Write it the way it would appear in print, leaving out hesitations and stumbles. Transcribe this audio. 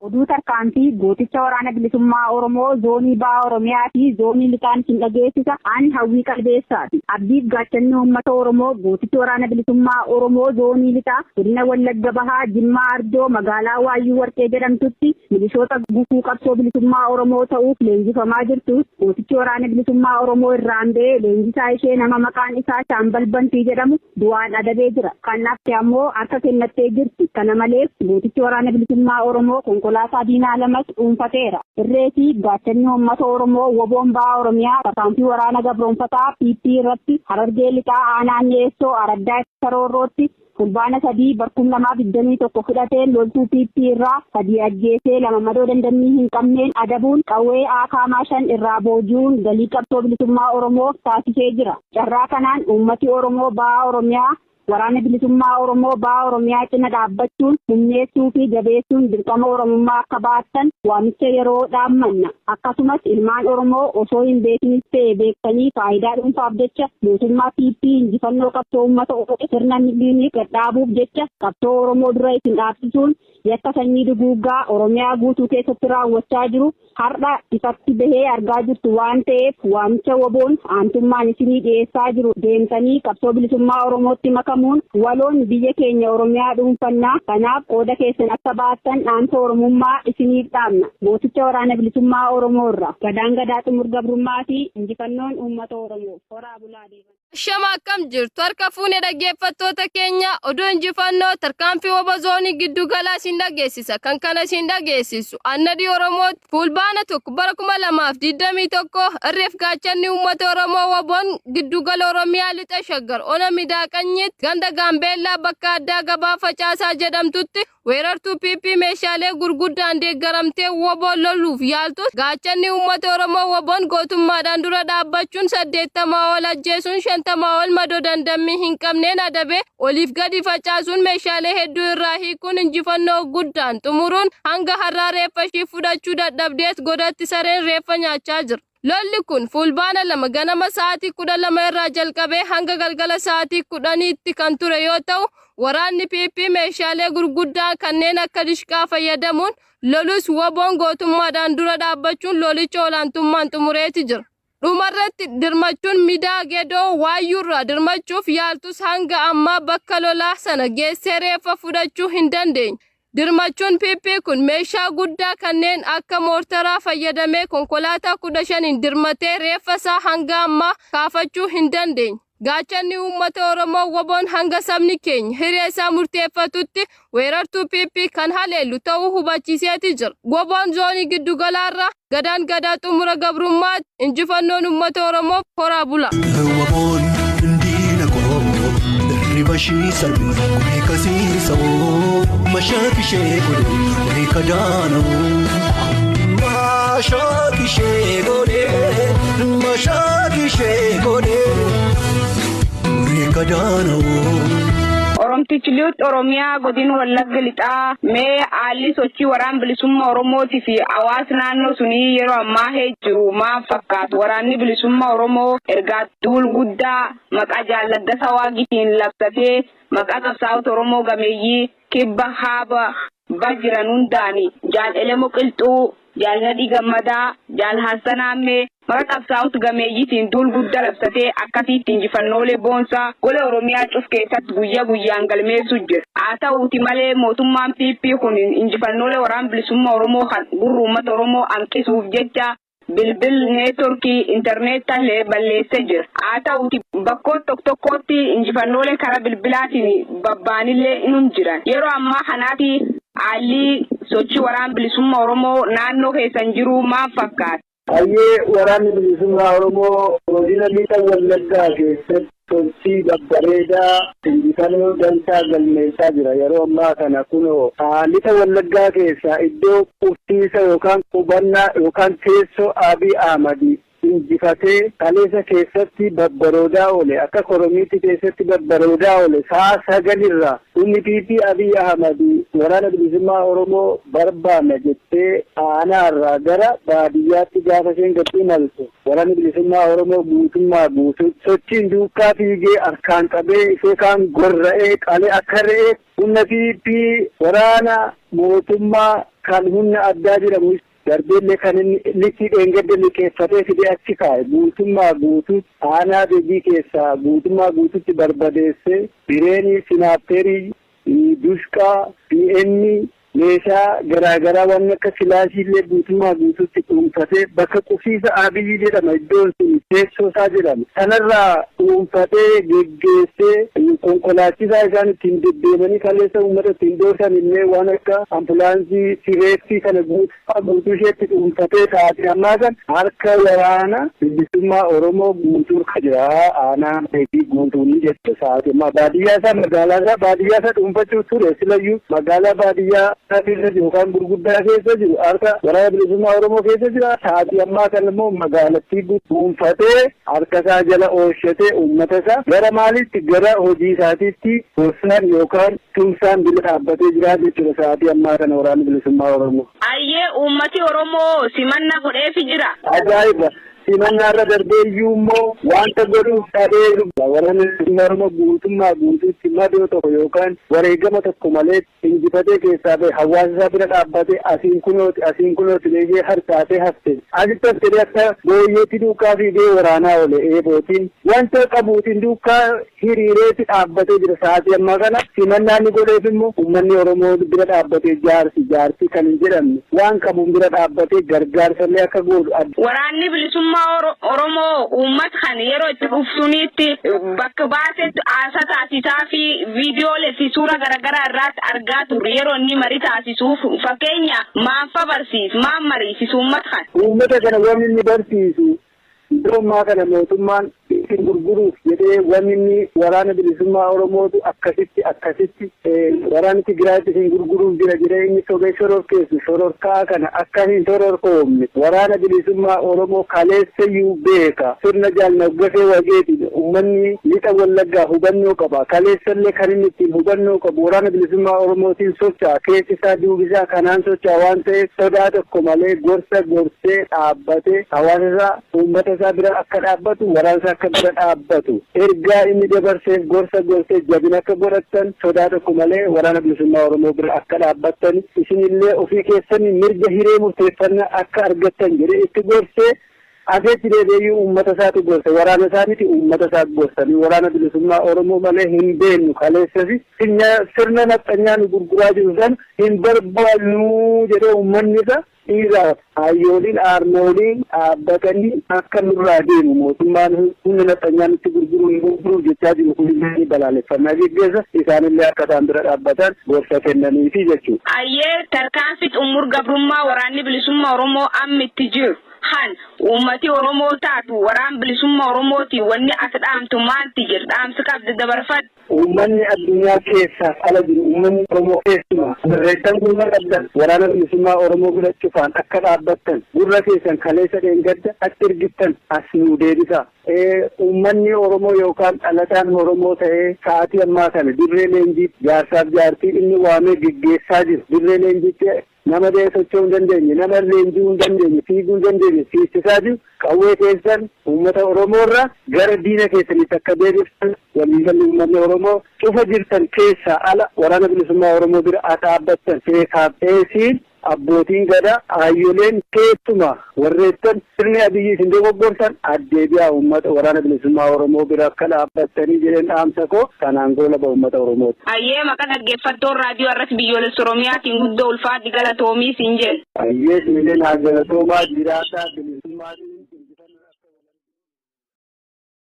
Oduu tarkaanfii gooticha Waraana Bilisummaa Oromoo Zoonii Baha Oromiyaa fi Zoonii Lixaan isin dhageessisa. An Hawwii Qalbeessaati. Abdiif gaachanni uummata Oromoo gootichi Waraana Bilisummaa Oromoo Zoonii Lixaa Godina Wallagga Bahaa Jimmaa Arjoo magaalaa Waayyuu Warqee jedhamtutti milishoota gufuu qabsoo bilisummaa Oromoo ta'uuf leenjifamaa jirtu gootichi Waraana Bilisummaa Oromoo irraan ba'ee leenjisaa ishee nama maqaan isaa Shaambal Bantii jedhamu du'aan adabee jira. Kan hafte ammoo harka kennattee jirti. Kana malees gootichi Waraana Bilisummaa Oromoo konkolaataa diinaa lamas dhuunfateera. Irree fi gaachanni uummata Oromoo WBOn Baha Oromiyaa tarkaanfii waraana gabroomfataa PP irratti Harargee Lixaa Aanaa Mi'eessoo Araddaa Karoorrootti Fulbaana 3 2021 fudhateen loltuu PP irraa 3 ajjeesee 2 madoo dandammii hin qabneen adabuun qawwee AKM 5 irraa booji'uun galii qabsoo bilisummaa Oromoof taasisee jira. Carraa kanaan uummati Oromoo Baha Oromiyaa Waraana Bilisummaa Oromoo Baha Oromiyaa cina dhaabbachuun humneessuu fi jabeessuun dirqama Oromummaa akka ba'attan waamicha yeroo dhaammanna. Akkasumas ilmaan Oromoo osoo hin beekinis ta'e beektanii faayidaa dhuunfaaf jecha mootummaa PP injifannoo qabsoo uummata Oromoo sirna Minilik gad dhaabuuf jecha qabsoo Oromoo dura isin dhaabsisuun yakka sanyii duguuggaa Oromiyaa guutuu keessatti raawwachaa jiru har'a ifatti bahee argaa jirtu waan ta'eef waamicha WBOn aantummaan isinii dhiyeessaa jiru deemtanii qabsoo bilisummaa Oromootti makamuun waloon biyya keenya Oromiyaa dhuunfanna. Kanaaf qooda keessan akka ba'attan dhaamsa Oromummaa isiniif dhaamna. Gooticha Waraana Bilisummaa Oromoo irraa. Gadaan gadaa xumur gabrummaa fi injifannoon uummata Oromoof. Horaa bulaa deebanaa. Ashama akkam jirtu harka fuune dhaggeeffattoota keenya oduu injifannoo tarkaanfii wbo zoonii giddu galaa isin dhageessisa kan kana isin dhageessisu Annadii Oromootti fulbaana 1 bara 2021 irreef gaachanni uummata Oromoo WBOn giddu gala Oromiyaa lixa Shaggar ona Midaaqanyiitti ganda Gaambeellaa bakka addaa gabaa Facaasaa jedhamtutti Weerartuu PP meeshaalee gurguddaan deeggaramtee wbo loluuf yaaltus gaachanni uummata Oromoo WBOn gootummaadhaan dura dhaabbachuun 80 ol ajjeesuun 50 ol madoo dandammii hin qabneen adabee oliif gadi facaasuun meeshaalee hedduu irraa hiikuun injifannoo guddaan xumuruun hanga har'aa reeffa ishii fudhachuu dadhabdeet godatti sareen reeffa nyaachaa jira. Lolli kun Fulbaana 2 ganama sa'aatii 12 irraa jalqabee hanga galgala sa'aatii 10tti kan ture yoo ta'u, waraanni PP meeshaalee gurguddaa kanneen akka dishqaa fayyadamuun lolus WBOn gootummaadhaan dura dhaabbachuun lolicha olaantummaan xumureeti jira. Dhumarratti dirmachuun Midaa Gedoo Waayyuurraa dirmachuuf yaaltus hanga ammaa bakka lolaa sana geessee reeffa fudhachuu hin dandeenye. Dirmachuun PP kun meeshaa guddaa kanneen akka moortaraa fayyadamee konkolaataa 15n dirmatee reeffa isaa hanga ammaa kaafachuu hin dandeenye. Gaachanni uummata Oromoo WBOn hanga sabni keenya hiree isaa murteeffatutti weerartuu PP kan haleelu ta'uu hubachiiseeti jira. WBOn zoonii giddugalaarraa Gadaan gadaa xumura gabrummaati. Injifannoon uummata Oromoof horaa bulaa. Waboon diina koo hirriba ishii sarbe gurri kasiisa'oo mashaak ishee godhe gurri kadaana'oo. Mashaak ishee godhe mashaak ishee godhe gurri kadaana'oo. Oromtichi Lixa Oromiyaa Godin Wallagga Lixaa mee haalli sochii waraan bilisumma Oromooti fi hawaas naannoo sunii yeroo ammaa hee jiru maal fakkaatu? Waraanni bilisumma Oromoo ergaa duul guddaa maqaa Jaal Laggasaa Waagiitiin labsatee maqaa qabsaa'ota Oromoo gameeyyii kibba haaba ba jiran hundaani Jaal Elemo Qilxuu, Jaal Nadhii Gammadaa, Jaal Hassan Aammee maqaa qabsaa'ota gameeyyiitiin duul gudda labsatee akkasiitti injifannoolee boonsaa gola Oromiyaa cuf keessatti guyya guyyaan galmeessuu jira. Haa ta'uuti malee mootummaan PP kun injifannoolee waraan bilisumma Oromoo kan gurra uummata Oromoo hanqisuuf jecha bilbil, neetworkii, interneettallee balleesse jira. Haa ta'uuti bakkoot tokk tokkootti injifannoolee karaa bilbilaatiin babbaanillee inum jiran. Yeroo ammaa kanaatti haalli sochii waraan bilisumma Oromoo naannoo keessan jiru maal fakkaata? Hayyee Waraanni Bilisummaa Oromoo Godina Lixa Wallaggaa keessatti sochii babbareedaa injifannoo dansaa galmeessaa jira. Yeroo ammaa kana kunoo Lixa Wallaggaa keessaa iddoo qubsiisa yookaan qubannaa yookaan teessoo Abiy Ahmad Injifatee kaleessa keessatti babbaroodaa oole, akka koromiitti keessatti babbaroodaa oole. Sa'a 9rraa humni PP Abiy Ahmad waraana bilisummaa Oromoo barbaanna jettee aanaarraa gara baadiyyaatti gaafa isheen gad imaltu, waraanni bilisummaa Oromoo guutummaa guutuu sochiin duukaa fiigee, harkaan qabee, ishee kaan gorra'ee qalee, akka re'ee humna PP waraana mootummaa kan humna addaa jedhamu darbeellee kan inni likkii dheengadda liqeeffatee fidee achi kaa'e guutummaa guutuutti aanaa Begii keessaa guutummaa guutuutti barbadeessee, bireenii, sniperii, dushqaa, BM, meeshaa garaagaraa waan akka kilaashiillee guutummaa guutuutti dhuunfatee, bakka qubsiisa Abiyyi jedhama iddoon sun, teessoo isaa jedhama, sanarraa dhuunfatee geggeessee, konkolaachisaa isaan ittiin deddeemanii kaleessa uummata ittiin doorsan illee waan akka ambulaansii sireettii kana guutummaa guutuu isheetti dhuunfatee, sa'aatii ammaa kan harka waraana bilisummaa Oromoo guutuu jira aanaa Begii guutuun jechuudha. Sa'aatii ammaa baadiyyaa isaa, magaalaa isaa, baadiyyaa isaa dhuunfachuu ture. Silayyuu magaalaa baadiyyaa keessa jiru yookaan gurguddaa keessa jiru harka waraana bilisummaa Oromoo keessa jira. Sa'aatii ammaa kana immoo magaalattii dhuunfatee, harka isaa jala oolchatee, uummata isaa gara maalitti, gara hojii isaatiitti gorsaan yookaan tumsaan bila dhaabbatee jira jechuudha sa'aatii ammaa kana waraanni bilisummaa Oromoo. Ayyee, uummati Oromoo simannaa godheefi jira. Ajaa'iba! Simannaarra darbee iyyuu immoo wanta godhuuf dhabee, waraanni bilisummaa Oromoo guutummaa guutuutti madoo tokko yookaan wareegama tokko malee injifatee keessaa bahe. Hawaasa isaa bira dhaabbatee, asiin kunooti, asiin kunooti, ishee harcaatee hafte, asitti haftee akka booyyeetti duukaa fiigee waraanaa oole. Eebootiin wanta qabuutiin duukaa hiriireetti dhaabbatee jira. Sa'aatii ammaa kana simannaa inni godheef immoo uummanni Oromoo bira dhaabbatee, jaarsi jaartii kan hin jedhamne waan qabuun bira dhaabbatee gargaarsallee akka godhu. Waraanni bilisummaa Oromoo uummata kan yeroo itti dhufsuniitti bakka baasetti haasaa taasisaa fi viidiyoolee fi suura garaagaraa irraatti argaa turre. Yeroo inni marii taasisuuf, fakkeenya maanfa barsiis, maan mariisisu uummata kana? Uummata kana wanni inni barsiisu, yeroo ammaa kana mootummaan ittiin gurguruuf jedhee wanni inni waraana bilisummaa Oromootu akkasitti akkasitti waraana Tigraayitti isin gurguruuf jira jedhee inni sobee shororkeessu, shororkaa kana akka hin shororkoomne waraana bilisummaa Oromoo kaleessayyuu beeka. Sirna Jaal Naggasee Wageetiin uummanni lixa Wallaggaa hubannoo qaba. Kaleessallee kan inni ittiin hubannoo qabu waraana bilisummaa Oromootiin socho'a. Keessi isaa duubi isaa kanaan socho'a waan ta'eef, sodaa tokko malee gorsa gorsee dhaabbatee, hawaasa isaa, uummata isaa bira akka dhaabbatu, waraana isaa akka bira dhaabbatu ergaa inni dabarseef, gorsa gorsee jabina akka godhattan, sodaa tokko malee waraana bilisummaa Oromoo bira akka dhaabbattan, isinillee ofii keessanii mirga hiree murteeffannaa akka argattan jedhee itti gorsee, aseetti deebi'eeyyuu uummata isaatu gorse. Waraana isaa miti, uummata isaa gorsanii, waraana bilisummaa Oromoo malee hin beennu, kaleessasi sirna nafxanyaa nu gurguraa jiru san hin barbaannu jedhee, uummanni isa dhiiraaf hayyooliin aarmooliin dhaabbatanii akka nurraa deemu, mootummaan humna nafxanyaa nutti gurguruu nu gurguruuf jechaa jiru kun illee balaaleffannaa geggeessa, isaanillee akka isaan bira dhaabbatan gorsa kennaniifi jechuudha. Ayyee, tarkaanfii xumur gabrummaa waraanni bilisummaa Oromoo amma itti jiru han uummati Oromoo taatu waraan bilisummaa Oromooti wanni as dhaamtu maalti jira? Dhaamsi qabdi dabarfadhu. Uummanni addunyaa keessaaf ala jiru, uummanni Oromoo keessumaa barreessan gurra qabdan, waraana bilisummaa Oromoo bira cufaan akka dhaabbattan, gurra keessan kaleessa dheengadda achi ergittan as nuu deebisa. Uummanni Oromoo yookaan dhalataan Oromoo ta'ee sa'aatii ammaa kana dirree leenjiitti jaarsaaf jaartii inni waamee geggeessaa jiru, dirree leenjiitti nama dee socho'uu hin dandeenye, nama leenji'uu hin dandeenye, fiiguu hin dandeenye fiissisaa jiru, qawwee keessan uummata Oromoorra gara diina keessanitti akka deebiftan, waliigalli uummanni Oromoo cufa jirtan keessaa ala waraana bilisummaa Oromoo bira haa dhaabbattan. Sheekaaf dheesiin, abbootiin gadaa, haayyoleen, keessumaa warreettan sirni Abiyyi isin dogoggorsan, addeebi'aa uummata waraana bilisummaa Oromoo bira akka dhaabbattanii jedheen dhaamsa koo kanaan goolaba uummata Oromooti. Ayyee, maqaa dhaggeeffattoon raadiyoo irratti biyyoolessa Oromiyaatiin guddoo ulfaadhi, galatoomii siin jedhe. Ayyee, isinillee naa galatoomaa, jiraataa bilisummaa.